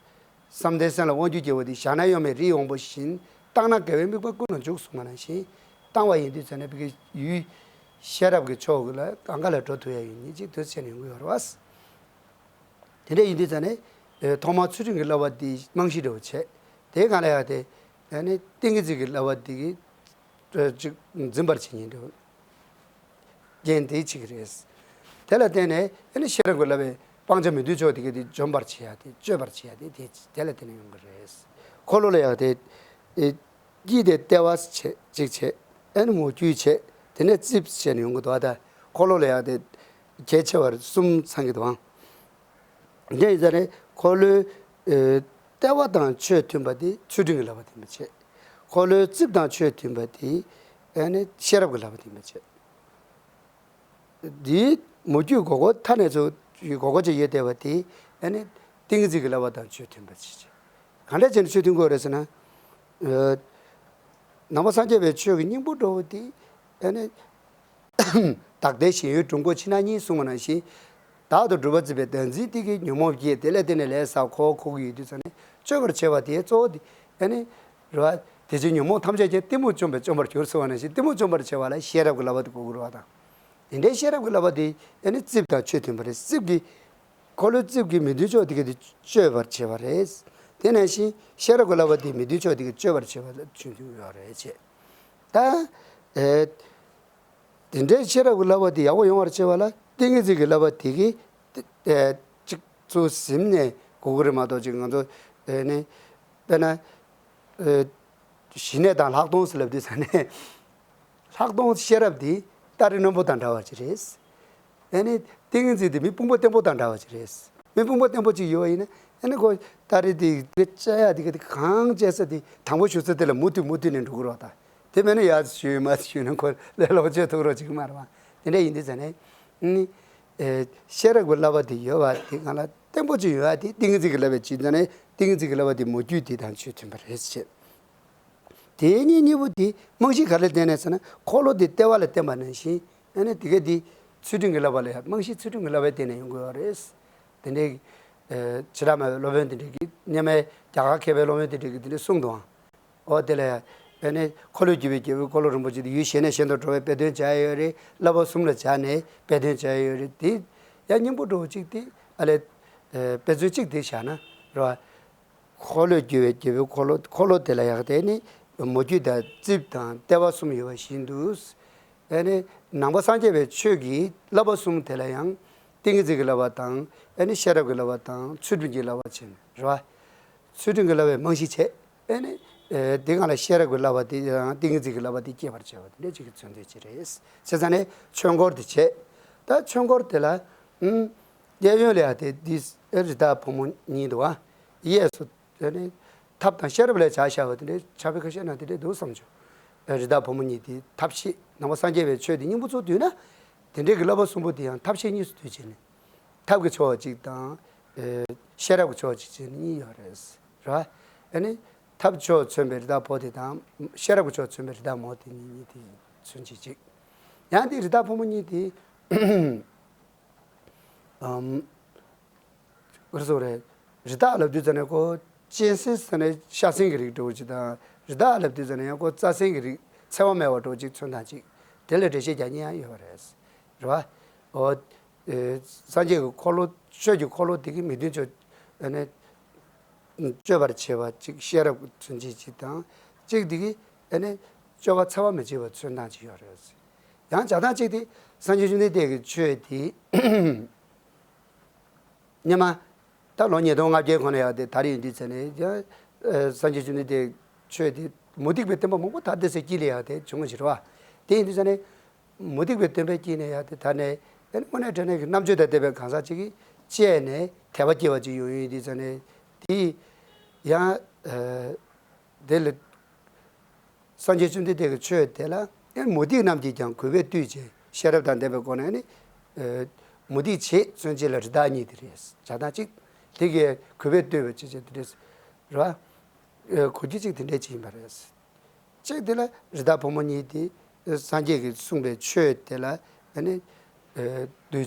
བསམ་གཏན་སེམས་ལ་དབང་སྒྱུར་སྐྱེ་བོ་དེ། བཞག་ན་གཡོ་མེད་རིའི་དབང་པོ་བཞིན། བཏང་ན་དགེ་བའི་དམིགས་པ་ཀུན་ལ་འཇུག་གསུངས་པ་ནང་བཞིན། བཏང་བ་ཡིན་དུས་ཙང་ནས་བི་གེ་ཡུལ་ཤེས་རབ་ཀྱི་ཕྱོགས་ལ་གང་ག་ལ་འགྲོ་ཐུབ་ཡ་ཡོད་མཁན་ཅིག་དུས་ཚོད་ནས་ཡོང་གི་ཡོད་རེད་བ། དེ་འདྲ་ཡིན་དུས་ཙང་ནས་ཨ་ཐོག་མར་ཚུལ་ཁྲིམས་ཀྱི་བསླབ་པ་འདི་རྨང་གཞི་འདྲ་བོ་བྱས། དེའི་སྒང་ལ་ཡང་དེ་ཨ་ནི་ཏིང་ངེ་འཛིན་གྱི་བསླབ་པ་འདི་གི་ཨ་ཅིག་འཛིན་པར་བྱེད་མཁན་འདྲ་བོ་རྐྱེན་དེ་གཅིག་རེད། དེ་ལ་བརྟེན་ནས་ཨ་ནི་ཤེས་རབ་ཀྱི་བསླབ་པའི་སྤང་བྱ་མི་མཐུན་ཕྱོགས་དེ་ག་དེ་འཇོམས་པར་བྱེད་ཡ་དེ། གཅོད་པར་བྱེད་ཡ་དེ་དེ་དེ་ལ་བརྟེན་ནས་ཡོང་གི་རེད། འཁོར་ལོ་ལ་ཡང་དེ་ཨེ་དཀྱིལ་དེ་ལྟེ་བ་བྱས་གཅིག་བྱས། ཨ་ནི་མོ་རྒྱུད་བྱས། དེ་ནས་རྩིབས་བྱས་ནས་ཡོང་གི་འདུག་ད་འཁོར་ལོ་ལ་ཡང་དེ་གལ་ཆེ་བར་གསུམ་ཚང་གི་འདུག་ཨང་། འདི་ཡིན་ཙང་ནས་འཁོར་ལོའི་ཨེ་ལྟེ་བ་དང་ཆོས་མཐུན་པ་དེ་ཚུལ་ཁྲིམས་ཀྱི་བསླབ་པ་དེ་མ་བྱས། འཁོར་ལོའི་རྩིབས་དང་ཆོས་མཐུན་པ་དེ་ཨ་ནི་ཤེས་རབ་ཀྱི་བསླབ་པ་དེ་མ་བྱས། འདིའི་མོ་རྒྱུད་སྒོ་སྒོ་མཐའ་ནས་ཚུར་སྒོ་སྒོ་ཅིག་ཡོད་བསྡད་པ་དེ་ཨ་ནི་ཏིང་འཛིན་གྱི་བསླབ་པ་དང་ཆོས་མཐུན་པ་བྱས། གང་འདྲ་བྱས་ནས་ཆོས་མཐུན་དགོས་རེད་ཟེར་ན། ཨ་ནང་པ་སངས་རྒྱས་པའི་ཆོས་ཀྱི་སྙིང་པོ་འདྲ་བོ་དེ་ཨ་ནི་བདག་ལྟའི་ཞེན་ཡུལ་གྲུབ་འགོག་ཕྱི་ནང་གཉིས་གསུངས་པ་ནང་བཞིན། བདག་ཏུ་གྲུབ་པར་བརྩིས་པའི་བདག་འཛིན་དེ་གིས་ཉོན་མོངས་སྐྱེས། དེ་ལས་བརྟེན་ནས་ལས་བསགས་འཁོར་བར་འཁོར་གྱི་ཡོད་དུས་ཙང་ནས་གཅོད་པར་བྱེད་པ་དེའི་གཙོ་བོ་དེ་ཨ་ནི་རེད་བ། དེ་ཕྱིར་ཉོན་མོངས་ཐམས་ཅད་ཀྱང་གཏི་མུག་བཅོམ་པས་བཅོམ་པར་འགྱུར་གསུངས་པ་ནང་བཞིན། གཏི་མུག་བཅོམ་པར་བྱེད་པ་ལ་ཤེས་རབ་ཀྱི་བསླབ་པ་དེ་དགོས་ཀྱི་རེད་བ་དང་། དེ་འདྲའི་ཤེས་རབ་ཀྱི་བསླབ་པ་དེ་ཨ་ནི་རྩིབས་དང་ཆོས་མཐུན་པ་རེད། རྩིབས་ཀྱི་འཁོར་ལོའི་རྩིབས་ཀྱི་མི་མཐུན་ཕྱོགས་དེ་ག་དེ་གཅོད་པར་བྱེད་པ་རེད། དེ་ནང་བཞིན་ཤེས་རབ་ཀྱི་བསླབ་པ་དེ་མི་མཐུན་ཕྱོགས་དེ་ག་གཅོད་པར་བྱེད་པ་ལ་ཆོས་མཐུན་ཡོད་རེད་བྱས། ད་ཨེ། དེ་འདྲའི་ཤེས་རབ་ཀྱི་བསླབ་པ་དེ་ཡག་པོ་ཡོང་བར་བྱེད་པ་ལ་ཏིང་ངེ་འཛིན་གྱི་བསླབ་པ་དེ་གིས་ཨེ་གཅིག་ཚུར་ཟིན་ནས་དགོས་ཀྱི་རེད་མ་གཏོགས། ཅིག་ང་ཚོ་ཨེ་ནི་དཔེར་ན་ཨེ་ཞི་གནས་དང་ལྷག་མཐོང་ཟེར་ལབ་དུས་ཙང་ནས། ལྷག་མཐོང་ཤེས་རབ་དེ་སྟ་རེ་རྣོན་པོ་དང་འདྲ་བ་ཅིག་རེད། ཨེ་ནི་ཏིང་ངེ་འཛིན་དེ་མི་དཔུང་པ་བརྟན་པོ་དང་འདྲ་བ་ཅིག་རེད། མི་དཔུང་པ་བརྟན་པོ་ཅིག་ཡོད་པ་ཡིན་ན། ཨེ་ནི་ཁོ་སྟ་རེ་དེ་དེ་བཅའ་ཡ་དེ་ག་དེ་གང་བཅའ་ས་དེ་དང་པོ་ཞུགས་ས་དེ་ལ་མུ་མཐུད་མུ་མཐུད་ནས་འགྲོ་གི་རེད་བ་ད། དེ་མེད་ན་ཡར་ཞུས་མར་ཞུས་ན་ཁོ་ལས་སླ་པོ་བྱེད་ཐུབ་རོགས་ཅིག་མ་རེད་བ། དེ་འདྲ་ཡིན་དུས་ཙང་ནས་ནི་ཨེ་ཤེས་རབ་ཀྱི་བསླབ་པ་དེ་ཡོད་པ་དེ་སྒང་ལ་བརྟན་པོ་ཅིག་ཡོད་པ་དེ་ཏིང་ངེ་འཛིན་གྱི་བསླབ་པའི་ཕྱིར། ད་ནས་ཏིང་ངེ་འཛིན་གྱི་བསླབ་པ་དེ་མོ་རྒྱུད་དེ་དང་ཆོས་མཐུན་པ་རེད་ཅེས། དེ་གཉིས་གཉིས་པོ་དེ་རྨང་གཞི་ག་རེ་ལ་བརྟེན་ནས་ཟེར་ན། འཁོར་ལོ་དེ་ལྟེ་བ་ལ་བརྟེན་པ་ནང་བཞིན། ཨ་ནི་དེ་ག་དེ་ཚུལ་ཁྲིམས་ཀྱི་བསླབ་པ་ལ་ཡང་རྨང་གཞི་ཚུལ་ཁྲིམས་ཀྱི་བསླབ་པའི་སྟེང་ནས་ཡོང་དགོས་པ་རེད། དེ་འདྲའི་ཨ་ཕྱི་ལ་མ་སློབ་དཔོན་དེ་འདྲ་གིས། སྔོན་མའི་རྒྱ་གར་མཁས་པའི་སློབ་དཔོན་དེ་འདྲ་གིས་དེ་འདྲ་གསུངས་འདུག་ཨང་། འོ་དེ་ལ་ཡང་ཨ་ནི་འཁོར་ལོས་སྒྱུར་བའི་རྒྱལ་པོའི་འཁོར་ལོ་རིན་པོ་ཆེ་དེ་ཡུལ་གཞན་ནས་གཞན་དུ་འགྲོ་བའི་དཔེ་དོན་སྦྱར་ཡོད་རེད། བསླབ་པ་གསུམ་ལ་སྦྱར་ནས་དཔེ་དོན་སྦྱར་ཡོད་རེད། དེ་ཡང་སྙིང་པོ་འདྲ་བོ་གཅིག་དེ་ཨ་ལས་ཨ་དཔེ་མཚོན་གཅིག་དེ་བཞག་ན་རེད་བ། འཁོར་ལོས་སྒྱུར་བའི་རྒྱལ་པོའི་འཁོར་ལོ། འཁོར་ལོ་དེ་ལ་ཡང་དེ་ནི་མོ་རྒྱུད་དང་རྩིབས་དང་ལྟེ་བ་གསུམ་ཡོད་པ་བཞིན་དུ། ཨ་ནི་ནང་པ་སངས་རྒྱས་པའི་ཆོས་ཀྱི་བསླབ་པ་གསུམ་དེ་ལ་ཡང་ཏིང་ངེ་འཛིན་གྱི་བསླབ་པ་དང་། ཨ་ནི་ཤེས་རབ་ཀྱི་བསླབ་པ་དང་། ཚུལ་ཁྲིམས་ཀྱི་བསླབ་པ་བྱས་ནས་རེད་བ། ཚུལ་ཁྲིམས་ཀྱི་བསླབ་པའི་རྨང་གཞི་བྱས། ཨ་ནི་ ཨེ་དེ་སྒང་ལ་ཤེས་རབ་ཀྱི་བསླབ་པ་དེ་ཡང་ཏིང་ངེ་འཛིན་གྱི་བསླབ་པ་དེ་སྐྱེད་པར་བྱ་བ་དེ་འདྲ་ཅིག་གི་མཚོན་དོན་ཅིག་རེད། བྱས་ཙང་ནས་ཆོས་འཁོར་དེ་བྱས། ད་ཆོས་འཁོར་དེ་ལ་ཨུམ་གཡས་གཡོན་ལ་ཡང་དེ་འདི་རི་དྭགས་ཕོ་མོ་གཉིས་འདུག་བ། གཡས་སུ་དེ་ནི་ཐབས་དང་ཤེས་རབ་ལ་བྱ་བྱ་བ་དེ་འདྲའི་ཕྱག་དཔེ་ཁ་ཤས་ན་དེ་འདྲའི་འདུག་བསམ་བྱུང་། རི་དྭགས་ཕོ་མོ་གཉིས་དེ་ཐབས་ཤེས་ནང་པ་སངས་རྒྱས་པའི་ཆོས་དེ་སྙིང་པོ་ཚུར་བསྡུས་ན། དེ་འདྲའི་གི་བསླབ་པ་གསུམ་པོ་དེ་ཡང་ཐབས་ཤེས་གཉིས་སུ་བསྡུས་བྱས་ནས། ཐབས་ཀྱི་ཕྱོགས་གཅིག་དང་། ཨེ་ཤེས་རབ་ཀྱི་ཕྱོགས་གཅིག་བྱས་ནས་གཉིས་ཡོད་རེད། རེད་བ། ཨ་ནི་ཐབས་ཕྱོགས་མཚོན་པའི་རི་དྭགས་ཕོ་དེ་དང་ཤེས་རབ་ཀྱི་ཕྱོགས་མཚོན་པའི་རི་དྭགས་མོ་དེ་གཉིས་གཉིས་དེ་མཚོན་བྱེད་ཅིག་ཡང་དེ་རི་དྭགས་ཕོ་མོ་གཉིས་དེ། ཨམ། ག་རེ་ཟེར་དགོས་རེད། རི་དྭགས་ལབ་དུས་ཙམ་ནས་ཁོ་གཅན་གཟན་ཟེར་ནས་ཤ་གཟན་གྱི་རིགས་འདྲ་བོ་ཅིག་དང་། རི་དྭགས་ལབ་དུས་ཙམ་ནས་ཡང་ཁོ་རྩྭ་གཟན་གྱི་རིགས་འཚེ་བ་མེད་པ་འདྲ་བོ་ཅིག་མཚོན་སྟངས་ཅིག་དེ་ལ་འགྲེལ་བཤད་རྒྱག་མཁན་ཡང་ཡོད་པ་རེད། རེད་བ། འོ། ཨེ་སངས་རྒྱས་ཀྱི་འཁོར་ལོ་ཆོས་ཀྱི་འཁོར་ལོ་དེ་གི་མི་མཐུན་ཕྱོགས་ཨ་ནི་གཅོད་པར་བྱེད་པ་ཅིག་ཤེས་རབ་ཀྱི་མཚོན་བྱེད་ཅིག་དང་། གཅིག་དེ་གི་ཨ་ནི་སྤྱོད་པ་འཚེ་བ་མི་བྱེད་པ་མཚོན་སྟངས་ཅིག་ཡོད་རེད། ཡང་བྱ་སྟངས་གཅིག་དེ་སངས་རྒྱས་བཅོམ་ལྡན་འདས་ཀྱི་ཆོས་དེ། སྔོན་མ། ད་ལོ་ཉིས་སྟོང་ལྔ་བརྒྱའི་གོང་ལ་ཡག་དེ་དར་ཡོང་དུས་ཙམ་ནས་ཀྱང་། ཨ་སངས་རྒྱས་བཅོམ་ལྡན་འདས་ཆོས་དེ་མུ་སྟེགས་པའི་སྟོན་པ་མང་པོ་ད་ལྟ་ཚེ་དཀྱིལ་ལ་ཡག་དེ་བྱུང་བ་ཞིག་རེད་བ། དེ་ཡིན་དུས་ཙམ་ནས། མུ་སྟེགས་པའི་སྟོན་པའི་དཀྱིལ་ནས་ཡག་དེ་དར་ནས་ཨ་ནི་དངོས་གནས་དྲང་གནས་ཀྱི་རྣམ་དཔྱོད་དང་ལྡན་པའི་གང་ཟག་ཅིག་གིས་དཔྱད་ནས་དད་པ་སྐྱེ་བ་ཅིག་ཡོང་ཡོང་དུས་ཙམ་ནས་དེ། ཡང་། ཨ་དེ་ལ། སངས་རྒྱས་བཅོམ་ལྡན་འདས་ཀྱི་ཆོས་དེ་ལ་ཨེ་མུ་སྟེགས་རྣམས་ཀྱིས་ཀྱང་གུས་པས་བཏུད་ཅིང་ཤེས་རབ་དང་ལྡན་པའི་སྒོ་ནས་ནི། ཨེ་མུ་སྟེགས་བྱེད་མཚོན་བྱེད་ལ་རི་དྭགས་གཉིས་དེ་རེད། བྱ་སྟངས་གཅིག་དེ་གས་གུས་པས་བཏུད་པ་བྱེད་བྱེད་དེ་རེད། རེད་བ། ཨེ་གོ་རྒྱུ་གཅིག་དེ་འདྲས་ཅིག་ཡིན་པ་རེད། གཅིག་དེ་ལ་རི་དྭགས་ཕོ་མོ་གཉིས་དེ་སངས་རྒྱས་ཀྱིས་གསུངས་པའི་ཆོས་དེ་ལ་ཨ་ནི་ཨེ་གདུལ་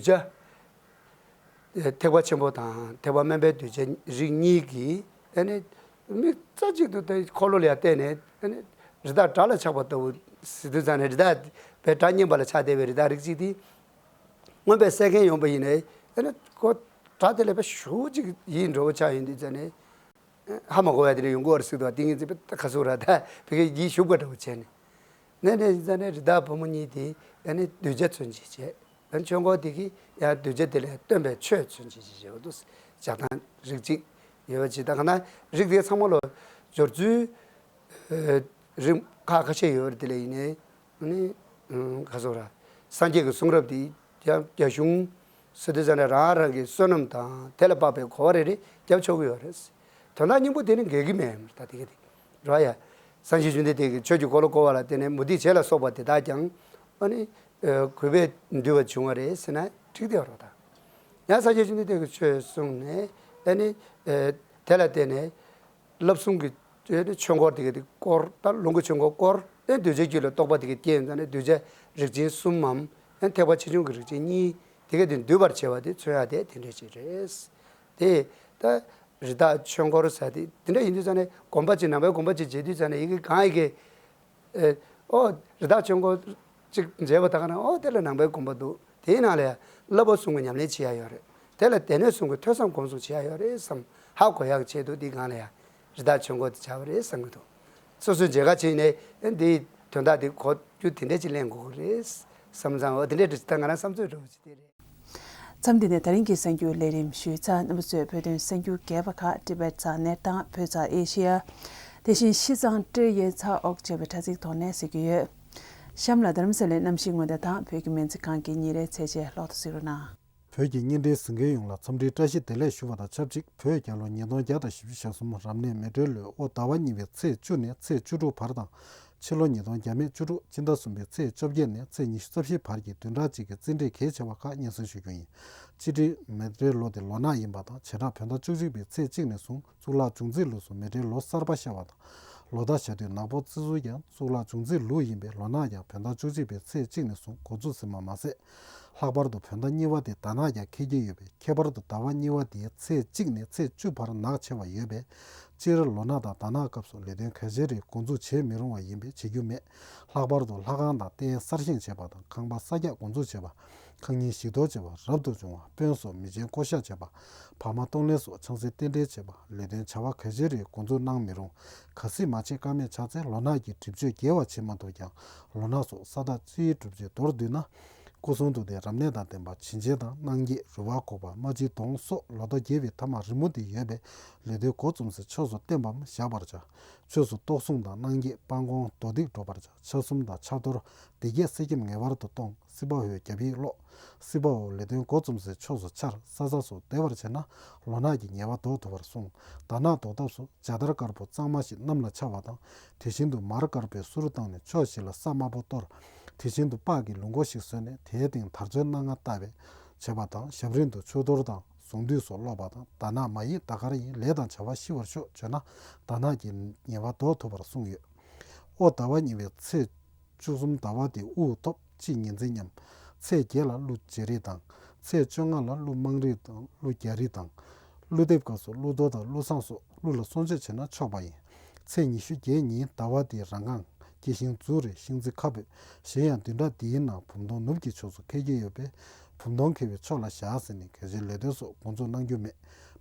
བྱ། ཐེག་པ་ཆེན་པོ་དང་ཐེག་པ་དམན་པའི་གདུལ་བྱ་རིགས་གཉིས་ཀྱིས་ཨ་ནི་མིག་རྩ་གཅིག་ཏུ་དེ་འཁོར་ལོ་ལ་བལྟས་ནས་ཨ་ནི་རི་དྭགས་བྲག་ལ་ཆགས་པ་ལྟ་བུ་ཟེར་དུས་ཙང་ནས་རི་དྭགས་པའི་བྲག་བསྙེན་པ་ལ་ཆགས་བསྡད་པའི་རི་དྭགས་རིགས་གཅིག་དེ་མངོན་པར་གསལ་མཁན་ཡོང་པ་ཡིན་ནའི་ཨ་ནི་ཁོ་བྲག་དེ་ལས་དཔེ་ཞེ་པོ་ཅིག་ཡིད་འགྲོ་བོ་ཆགས་ཡོང་དུས་ཙང་ནས། ཧ་མ་གོ་བ་དེ་འདྲ་ཡོང་གི་ཡོད་རེད་ཟེར་དུས་ཏིང་ངེ་འཛིན་པའི་ཁ་སུ་ར་ད་བི་ཀའི་ཡིད་ཞུགས་པ་འདྲ་བོ་བྱས་ནས། ནས་ནས་ཡིན་ཙང་ནས་རི་དྭགས་ཕོ་མོ་གཉིས་དེ་ཨ་ནི་གདུལ་བྱ་མཚོན་བྱེད་བྱས། ཨ་ནི་ཆོས་འཁོར་དེ་གིས་ཡང་གདུལ་བྱ་དེ་ལ་སྟོན་པའི་ཆོས་མཚོན་བྱེད་བྱེད་བྱེད་པ་འདུག་བྱ་སྟངས་རིགས་གཅིག་ཡོད་པ་ཅིག་ད་ག་ན་རིགས་དེ་ཚང་མ་ལ་སྦྱོར་ཚུལ་རིམ་ཁག་ཁ་ཤས་ཡོད་རེད། དེ་ལ་ཡིན་ནའི། ཨ་ནི། ཨ་ག་ཟེར་ར། སངས་རྒྱས་ཀྱི་གསུང་རབ་དེ་ཡང་རྒྱ་གཞུང་ཟེར་དུས་ཙང་ནས་རང་རང་གི་བསོད་ནམས་དང་དེ་ལ་དཔག་པའི་གོ་བ་རེ་རེ་རྒྱབ་ཆོག་གི་ཡོད་རེད། དོན་དག་སྙིང་པོ་དེ་ནི་འགལ་གྱི་མེད་ད་དེ་ག་དེ། ར་ཡ། སངས་རྒྱས་བཅོམ་ལྡན་འདས་ཀྱིས་ཆོས་ཀྱི་འཁོར་ལོ་བསྐོར་བ་ལ་བརྟེན་ནས་མུ་སྟེགས་བྱེད་ལ་སོགས་པ་དེ་དག་ཀྱང་། ཨ་ནི། ཨ་གུས་པས་འདུལ་བ་བྱུང་བ་རེད་ཟེར་ན་འགྲིག་བསྡད་པ་རེད་ད། ཡང་སངས་རྒྱས་བཅོམ་ལྡན་འདས་ཀྱིས་ཆོས་གསུངས་ནས་ཨ་ནི། ཨ་དེ་ལ་བརྟེན་ནས། བསླབ་གསུམ་གྱི་ཆོས་འཁོར་དེ་ག་དེ་བསྐོར། ད་ལུང་གི་ཆོས་འཁོར་བསྐོར་ཨེ་གདུལ་བྱའི་རྒྱུད་ལ་རྟོགས་པ་དེ་ག་སྐྱེས་ཡོང་ཙང་ནས་གདུལ་བྱ་རིགས་ཆེན་གསུམ་མམ་ཨེ་ཐེག་པ་ཆེ་ཆུང་གི་རིགས་ཆེན་གཉིས་དེ་ག་དེ་འདུལ་བར་བྱེད་པ་དེ་མཚོན་ཡ་དེ་དེ་འདྲ་ཅིག་རེད། དེ་ད་རི་དྭགས་ཆོས་འཁོར་ཟེར་དེ་དེ་འདྲ་ཡིན་དུས་ཙང་ནས་དགོན་པ་ཅིག་ནང་པའི་དགོན་པ་ཅིག་མཇལ་དུས་ཙང་ནས་ཡི་གེ་གང་ཡི་གེ་ཨེ། ཨོ། རི་དྭགས་ཆོས་འཁོར་ཅིག་མཇལ་བ་དག་ན་ཨོ་དེ་ལ་ནང་པའི་དགོན་པ་འདུག་དེའི་ནང་ལ་ཡང་བསླབ་པ་གསུམ་གྱི་ཉམས་ལེན་བྱེད་ཡ་ཡོད་རེད། དེ་ལ་སྡེ་སྣོད་གསུམ་གྱི་ཐོས་བསམ་སྒོམ་གསུམ་བྱེད་ཡ་ཡོད་རེད་བསམ་ཧ་གོ་ཡག་ཆེད་དུ་འདི་སྒང་ལ་ཡང་རི་དྭགས་ཆོས་འཁོར་དེ་བྱ་བ་རེད་བསམ་གྱི་འདུག་སོ་སོའི་མཇལ་ཁ་བྱས་ནས་འདིའི་དོན་དག་འདི་གོ་རྒྱུ་དེ་འདྲས་ཅིག་གླེང་དགོས་ཀྱི་རེད་བསམ་ཙང་ཨོ་དེ་འདྲས་འདྲ་ཅིག་ད་ང་རང་བསམ་ཚོད་འདྲ་བོ་ཅིག་དེ་རེད། མཚམས་འདི་ནས་ད་རིང་གི་གསར་འགྱུར་ལས་རིམ་ཞུས་ཚར། རྣམ་པ་ཚོས་བོད་དོན་གསར་འགྱུར་རྒྱས་པ་ཁག་ཏི་བེད་ཚགས་གནས་སྟངས་བོད་ཚགས་ཨེ་ཤེ་ཡ། དེ་བཞིན་ཤིས་ཙང་ཀྲེ་ཡེ་ཚགས་ཨོག་བཅས་པའི་དྲ་ཚིགས་ཐོག་ནས་གཟིགས་ཀྱི་ཡོད། གཤམ་ལ་རྡ་རམ་ས་ལའི་གནམ་གཤིས་སྔོན་བརྡ་དང་བོད་ཀྱི་སྨན་རྩིས་ཁང་གི་ཉིན་རེའི་ཚད་ཆེན་ལོག་ཏུ་གཟིགས་རོགས་གནང་། བོད་ཀྱི་བརྙན་འཕྲིན་གཟིགས་མཁན་ཡོངས་ལ་འཚམས་འདྲིའི་བཀྲ་ཤིས་བདེ་ལེགས་ཞུ་བ་དང་ཆབས་ཅིག་བོད་རྒྱལ་ལོ་ཉིས་སྟོང་བརྒྱ་དང་བཞི་བཅུ་ཞེ་གསུམ་རབ་གནས་མེ་སྤྲེལ་ལོའི་དབོ་ཟླ་བ་གཉིས་པའི་ཚེས་བཅུ་ནས་ཚེས་བཅུ་དྲུག་བར་དང་། ཕྱི་ལོ་ཉིས་སྟོང་བརྒྱ་མེད་བཅུ་དྲུག་སྤྱི་ཟླ་གསུམ་པའི་ཚེས་བཅོ་བརྒྱད་ནས་ཚེས་ཉི་ཤུ་རྩ་བཞི་བར་གྱི་བདུན་ཕྲག་གཅིག་གི་རྩིས་འབྲས་གལ་ཆེ་བ་ཁག་སྙན་སེང་ཞུ་རྒྱུ་ཡིན། སྤྱི་ཁྲེའུ་མེ་སྤྲེལ་ལོ་དེ་ལོ་ནག་ཡིན་པ་དང་། བྱེ་བྲག་བོད་ཟླ་བཅུ་གཅིག་པའི་ཚེས་གཅིག་ནས་བཟུང་གཙུག་ལག་འབྱུང་རྩིས་ལུགས་སུ་མེ་སྤྲེལ་ལོ་གསར་པ་ཤར་བ་དང་། ལོ་ཟླ་བྱ་དུས་ནག་པོ་བརྩི་ཚུལ་ཀྱང་གཙུག་ལག་འབྱུང་རྩིས་ལུགས་ཡིན་པས་ལོ་ནག་ཀྱང་བོད་ཟླ་བཅུ་གཅིག་པའི་ཚེས་གཅིག་ནས་བཟུང་འགོ་འཛུགས་ཟིན་པ་མ་ཟད། ལྷག་པར་དུ་བོད་ཟླ་གཉིས་པ་དེ་ཟླ་ནག་ཀྱང་འཁེལ་གྱི་ཡོད་པས། ཁྱད་པར་དུ་ཟླ་བ་གཉིས་པ་དེའི་ཚེས་གཅིག་ནས་ཚེས་བཅུ་བར་ནག་ཆེ་བ་ཡོད་པས། སྤྱིར་ལོ་ནག་དང་ཟླ་ནག་སྐབས་སུ་ལས་དོན་གལ་ཆེ་རིགས་འགོ་འཛུགས་བྱེད་མི་རུང་བ་ཡིན་པས་བྱེད་རྒྱུ་མེད། ལྷག་པར་དུ་ལྷ་ཁང་དང་རྟེན་གསར་བཞེངས་བྱེད་པ་དང་ཁང་པ་གསར་རྒྱག་འགོ་འཛུགས་བྱེད་པ། ཁང་རྙིང་ཞིག་གཏོར་བྱེད་པ། རབ་ཏུ་བྱུང་བ། དཔོན་སོགས་མི་ཆེན་བསྐོ་གཞག་བྱེད་པ། ཕ་མ་གཏོང་ལེན་སོགས་ཆང་སའི་རྟེན་འབྲེལ་བྱེད་པ། ལས་དོན་བྱ་བ་གལ་ཆེ་རིགས་འགོ་འཛུགས་གནང་མི་རུང་། གལ་སྲིད་མ་བྱེད་ཀ་མེད་ཆགས་ཚེ་ལོ་ནག་གི་སྒྲིབ་གཅོད་རྒྱས་པ་བྱེད་མ་ཐུབ་ཀྱང་། ལོ་ནག་སོགས་ས་བདག་རྩིའི་སྒྲིབ་གཅོད་མདོར་བསྡུས་ན། སྐུ་གསུང་ཐུགས་ཏེ་རབ་གནས་དང་ལྡན་པ་བྱིན་ཅན་དང་། གནང་བརྒྱད་རོལ་བ་འགུགས་པ་རྨ་བྱའི་གདོང་སོགས་ལོ་ཟླ་བརྒྱད་པའི་ཐ་མ་རི་མོ་དེ་ཡོད་པས། ལས་དོན་འགོ་རྩོམ་སའི་ཕྱོགས་སུ་བརྟན་པའམ་བཞག་པར་བྱ། ཕྱོགས་སུ་གཏོར་གཟུངས་དང་གནང་བརྒྱད་སྤང་སྐོང་མདོ་སྡིག་སྒྲུབ་པར་བྱ། ཕྱག་གསུམ་དང་ཕྱག་གཏོར་སྡེ་བརྒྱད་གསེར་སྐྱེམས་ངེས་པར་དུ་གཏོང་། སྲིད་པའོ་རྒྱབ་ཡིག་ཀློག། སྲིད་པའོ་ལས་དོན་འགོ་རྩོམ་སའི་ཕྱོགས་སུ་ཆར་ས་ས་སོགས་བདེ་བར་བྱས་ན། ལོ་ནག་གི་ཉེས་པ་ཟློག་ཐུབ་པར་གསུངས། དར་ནག་ཟློག་ཐབས་སུ་ཇ་དར་དཀར་པོ་གཙང་མ་ཞིག་གནམ་ལ་འཕྱར་བ་དང་། དེ་བཞིན་དུ་མར་དཀར་པོའི་སུ་རུ་བཏང་ནས་ཕྱོགས་བཞི་ལ་ས་དམར་པོ་གཏོར། དེ་བཞིན་དུ་ལྤགས་ཀྱི་ལུག་མགོ་ཞིག་བཟོས་ནས་དེའི་སྟེང་དར་ཚོན་སྣ་ལྔ་བཏགས་པས་བྱེད་པ་དང་། ཞབས་རིམ་དུ་མཆོད་གཏོར་དང་གཟུངས་འདུས་སོགས་ཀློག་པ་དང་། དར་ནག་མ་ཡིན་ཟླ་དཀར་ཡིན། ལས་དང་བྱ་བ་ཞི་བར་ཤོག་བརྗོད་ན་དར་ནག་གི་ཉེས་པ་ཟློག་ཐུབ་པར་གསུངས་ཡོད། ཨོ་ཟླ་བ་གཉིས་པའི་ཚེས་བཅུ་གསུམ་ཟླ་བ་དེ་དབུགས་ཐོབ་གཅིག་ཉིན་མཚན་མཉམ། ཚེས་བརྒྱད་ལ་ཀླུ་རྗེ་རིགས་དང་། ཚེས་བཅོ་ལྔ་ལ་ཀླུ་དམངས་རིགས་དང་ཀླུ་རྒྱལ་རིགས་དང་། ཀླུ་འདེབས་སྐབས་སུ་ཀླུ་གཏོར་དང་ཀླུ་བསངས་སོགས་ཀླུ་ལ་གསོལ་མཆོད་བྱས་ན་ཆོག་པ་ཡིན། ཚེས་ཉི་ཤུ་བརྒྱད་ཉིན་ཟླ་བ་དེའི་རང་འཁངས་སྐྱེ་ཤིང་ཛུ་རེ་ཤིང་རྩི་ཁ་སྦོས། གཞན་ཡང་བདུན་ཕྲག་འདིའི་ནང་བུམ་སྟོང་ནུབ་ཀྱི་ཕྱོགས་སུ་ཁེལ་གྱི་ཡོད་པས། བུམ་སྟོང་ཁེལ་བའི་ཕྱོགས་ལ་བཞག་ཟེར་ནས་གལ་ཆེའི་ལས་དོན་སོགས་འགོ་འཛུགས་གནང་རྒྱུ་མེད།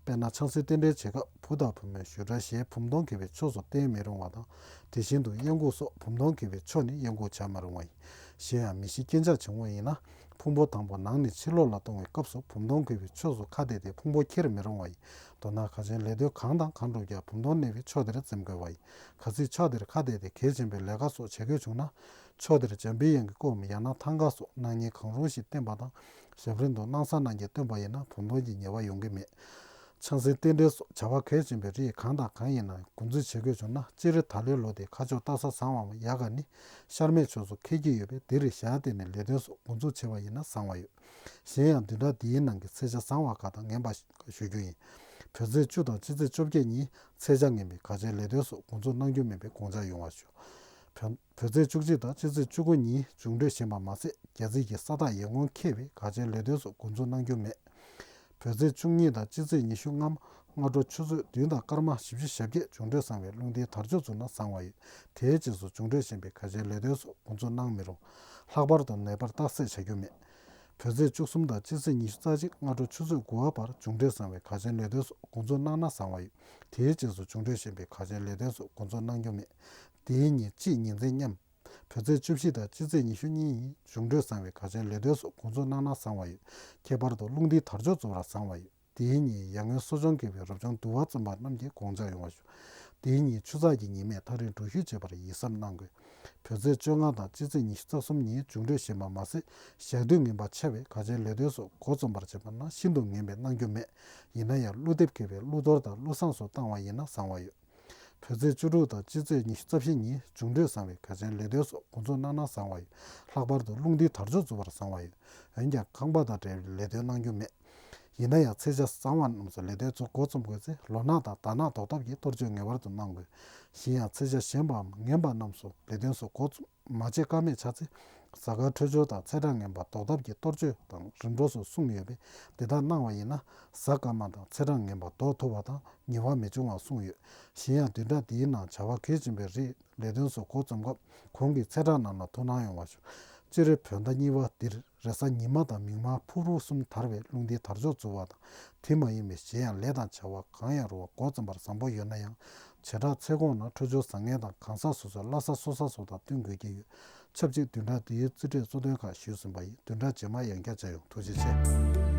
དཔེར་ན་ཆང་སའི་རྟེན་འབྲེལ་བྱེད་སྐབས་བུ་དང་བུ་མོའི་ཞུ་གྲྭ་ཞེས་བུམ་སྟོང་ཁེལ་བའི་ཕྱོགས་སུ་བསྟན་མི་རུང་བ་དང་། དེ་བཞིན་དུ་གཡང་འགུགས་སོགས་བུམ་སྟོང་ཁེལ་བའི་ཕྱོགས་ནས་གཡང་འགུགས་བྱ་མི་རུང་བ་ཡིན། གཞན་ཡང་མི་ཤི་རྐྱེན་ཆག་བྱུང་བ་ཡིན་ན། ཕུང་པོ་དང་པོ་ནང་ནས་ཕྱི་ལོགས་ལ་གཏོང་བའི་སྐབས་སུ་བུམ་སྟོང་ཁེལ་བའི་ཕྱོགས་སུ་ཁ་གཏད་དེ་ཕུང་པོ་ཁྱེར་མི་རུང་བ་ཡིན། མདོར་ན་གལ་ཆེའི་ལས་དོན་གང་དང་གང་བསྒྲུབ་ཀྱང་བུམ་སྟོང་གནས་པའི་ཕྱོགས་དེར་འཛེམ་དགོས་པ་ཡིན། གལ་སྲིད་ཕྱོགས་དེར་ཁ་གཏད་དེ་གལ་ཆེན་པོའི་ལས་ཀ་སོགས་བྱེད་དགོས་བྱུང་ན། ཕྱོགས་དེར་འཇམ་པའི་དབྱངས་ཀྱི་སྐོར་མི་ཡང་ན་ཐང་ག་སོགས་གནང་བརྙན་གང་རུང་ཞིག་བསྟན་པ་དང་། ཞབས་རིམ་དུ་སྣང་ས་སྣང་བརྒྱད་བཏོན་པ་ཡིན་ན་བུམ་སྟོང་གི་ཉེས་པ་ཡོང་གི་མེད། ཆང་སའི་རྟེན་འབྲེལ་སོགས་བྱ་བ་གལ་ཆེན་པོའི་རིགས་གང་དང་གང་ཡིན་ན་འགོ་འཛུགས་བྱེད་དགོས་བྱུང་ན། སྤྱིར་ད་ལོའི་ལོ་དེའི་ཁ་ཕྱོགས་ལྟ་ས་བཟང་བའམ་ཡག་ག་ནི་ཤར་མེད་ཕྱོགས་སུ་ཁེལ་གྱི་ཡོད་པས། འདིར་ཞལ་བལྟས་ནས་ལས་དོན་སོགས་འགོ་འཛུགས་བྱས་པ་ཡིན་ན་བཟང་བ་ཡོད། གཞན་ཡང་བདུན་ཕྲག་འདིའི་ནང་གི་ཚེས་ཆ་བཟང་བ་ཁག་དང་ངན་པ་ཞུ་རྒྱུ་ཡིན། བོད་ཚེས་བཅུ་དང་སྤྱི་ཚེས་བཅོ་བརྒྱད་ཉིན་ཚེས་ཆ་ངན་པས་གལ་ཆེའི་ལས་དོན་སོགས་འགོ་འཛུགས་གནང་རྒྱུ་མེད་པའི་དགོངས་འཆར་ཡོང་བ་ཞུ། བོད་བོད་ཚེས་བཅུ་གཅིག་དང་སྤྱི་ཚེས་བཅུ་དགུ་ཉིན་འབྱུང་འཕྲོད་ཞན་པ་མ་ཟད། རྒྱལ་སྲིད་ཀྱི་ས་རྟགས་ཡར་ངོ་འཁེལ་བས་གལ་ཆེའི་ལས་དོན་སོགས་འགོ་འཛུགས་གནང་རྒྱུ་མེད། བོད་ཚེས་བཅུ་གཉིས་དང་སྤྱི་ཚེས་ཉི་ཤུ་ལྔ་སྔ་དྲོ་ཆུ་ཚོད་བདུན་དང་སྐར་མ་བཞི་བཅུ་ཞེ་བརྒྱད་འབྱུང་འཕྲོད་བཟང་བས་རླུང་རྟའི་དར་ལྕོག་འཛུགས་ན་བཟང་བ་ཡོད། དེའི་རྗེས་སུ་འབྱུང་འཕྲོད་ཞན་པས་གལ་ཆེའི་ལས་དོན་སོགས་འགོ་འཛུགས་གནང་མི་རུང་། ལྷག་པར་དུ་ནད་པར་རྟགས་གསལ་བྱ་རྒྱུ་མེད། བོད་ཚེས་བཅུ་གསུམ་དང་སྤྱི་ཚེས་ཉི་ཤུ་རྩ་གཅིག་སྔ་དྲོ་ཆུ་ཚོད་དགུ་པ་བར་འབྱུང་འཕྲོད་བཟང་བས་གལ་ཆེའི་ལས་དོན་སོགས་འགོ་འཛུགས་གནང་ན་བཟང་བ་ཡོད། དེའི་རྗེས་སུ་འབྱུང་འཕྲོད་ཞན་པས་གལ་ཆེའི་ལས་དོན་སོགས་འགོ་འཛུགས་གནང་རྒྱུ་མེད། དེའི་ཉིན་གཅིག་ཉིན་མཚན་མཉམ། བོད་ཚེས་བཅུ་བཞི་དང་སྤྱི་ཚེས་ཉི་ཤུ་གཉིས་ཉིན་འབྱུང་འཕྲོད་བཟང་བས་གལ་ཆེའི་ལས་དོན་སོགས་འགོ་འཛུགས་གནང་ན་བཟང་བ་ཡོད། ཁྱད་པར་དུ་རླུང་རྟའི་དར་ལྕོག་འཛུགས་པར་བཟང་བ་ཡོད། དེའི་ཉིན་ཡར་ངོའི་གསོ་སྦྱོང་དགེ་བའི་རབ་བྱུང་བསྡུ་བ་བརྩམས་པ་རྣམས་ཀྱི་དགོངས་འཆར་ཡོང་བ་ཞུ། དེའི་ཉིན་ཆུ་ཚགས་ཀྱི་ཉི་མས་ཐག་རིང་འགྲུལ་བཞུད་བྱེད་པར་ཡིད་གཟབ་གནང་དགོས། བོད་ཚེས་བཅོ་ལྔ་དང་སྤྱི་ཚེས་ཉི་ཤུ་རྩ་གསུམ་ཉིན་འབྱུང་འཕྲོད་ཞན་པ་མ་ཟད། ཞག་དུས་ངན་པ་ཆེ་བས་གལ་ཆེའི་ལས་དོན་སོགས་འགོ་རྩོམ་པར་བྱེད་པ་ན་ཤིན་ཏུ་ངན་པས་གནང་རྒྱུ་མེད། ཡིན་ན་ཡང་ཀླུ་འདེབས་མཁས་པས་ཀླུ་གཏོར་དང་ཀླུ་བསངས་སོགས་བཏང་བ་ཡིན་ན་བཟང་བ་ཡོད། བོད་ཚེས་བཅུ་དྲུག་དང་སྤྱི་ཚེས་ཉི་ཤུ་རྩ་བཞི་ཉིན་འབྱུང་འཕྲོད་བཟང་བས་གལ་ཆེའི་ལས་དོན་སོགས་འགོ་འཛུགས་གནང་ན་བཟང་བ་ཡོད། ལྷག་པར་དུ་རླུང་རྟའི་དར་ལྕོག་འཛུགས་པར་བཟང་བ་ཡོད། འོན་ཀྱང་ཁང་པ་དང་འབྲེལ་བའི་ལས་དོན་གནང་རྒྱུ་མེད། ཡིན་ན་ཡང་ཚེས་ཆ་བཟང་བ་རྣམས་སུ་ལས་དོན་ཚོ་འགོ་རྩོམ་དགོས་ཚེ་ལོ་ནག་དང་དར་ནག་ཟློག་ཐབས་ཀྱི་གཏོར་བཅོས་ངེས་པར་དུ་གནང་དགོས། གཞན་ཡང་ཚེས་ཆ་གཞན་པའམ་ངན་པ་རྣམས་སུ་ལས་དོན་ཚོ་འགོ་རྩོམ་མ་བྱེད་ཀ་མེད་ཆགས་ཚེ། གཟའ་སྐར་འཕྲོད་སྦྱོར་དང་ཚེས་གྲངས་ངན་པ་ཟློག་ཐབས་ཀྱི་གཏོར་བཅོས་དང་རིམ་གྲོ་སོགས་གསུངས་ཡོད་པས། དེ་དག་གནང་བ་ཡིན་ན་གཟའ་སྐར་མ་དང་ཚེས་གྲངས་ངན་པ་ཟློག་ཐུབ་པ་དང་ཉེས་པ་མི་འབྱུང་བ་གསུངས་ཡོད། གཞན་ཡང་བདུན་ཕྲག་འདིའི་ནང་བྱ་བ་གལ་ཆེན་པོའི་རིགས་ལས་དོན་སོགས་འགོ་རྩོམ་སྐབས་གོང་གི་ཚེས་གྲངས་རྣམས་ལ་ཐུགས་སྣང་ཡོང་བ་ཞུ། སྤྱིར་བོད་ཟླ་གཉིས་པ་འདིར་རེས་གཟའ་ཉི་མ་དང་མིག་དམར་ཕུར་བུ་གསུམ་དར་བས་རླུང་རྟའི་དར་ལྕོག་འཛུགས་པ་དང་། དེ་མ་ཡིན་པའི་གཞན་ཡང་ལས་དང་བྱ་བ་གང་ཡང་རུང་བ་འགོ་རྩོམ་པར་བཟང་པོ་ཡོད་ན་ཡང་། བྱེ་བྲག་ཚེས་གོང་ན་འཕྲོད་སྦྱོར་བཟང་ངན་དང་གང་ཟག་སོ་སོའི་བླ་གཟའ་སྲོག་གཟའ་སོགས་དང་བསྟུན་དགོས་ཀྱི་ཡོད། ཆབས་ཅིག་བདུན་ཕྲག་འདིའི་རྩིས་འབྲས་གཙོ་དོན་ཁག་ཞུས་ཟིན་པ་ཡིན། བདུན་ཕྲག་རྗེས་མ་ཡང་བསྐྱར་མཇལ་ཡོང་། ཐུགས་རྗེ་ཆེ།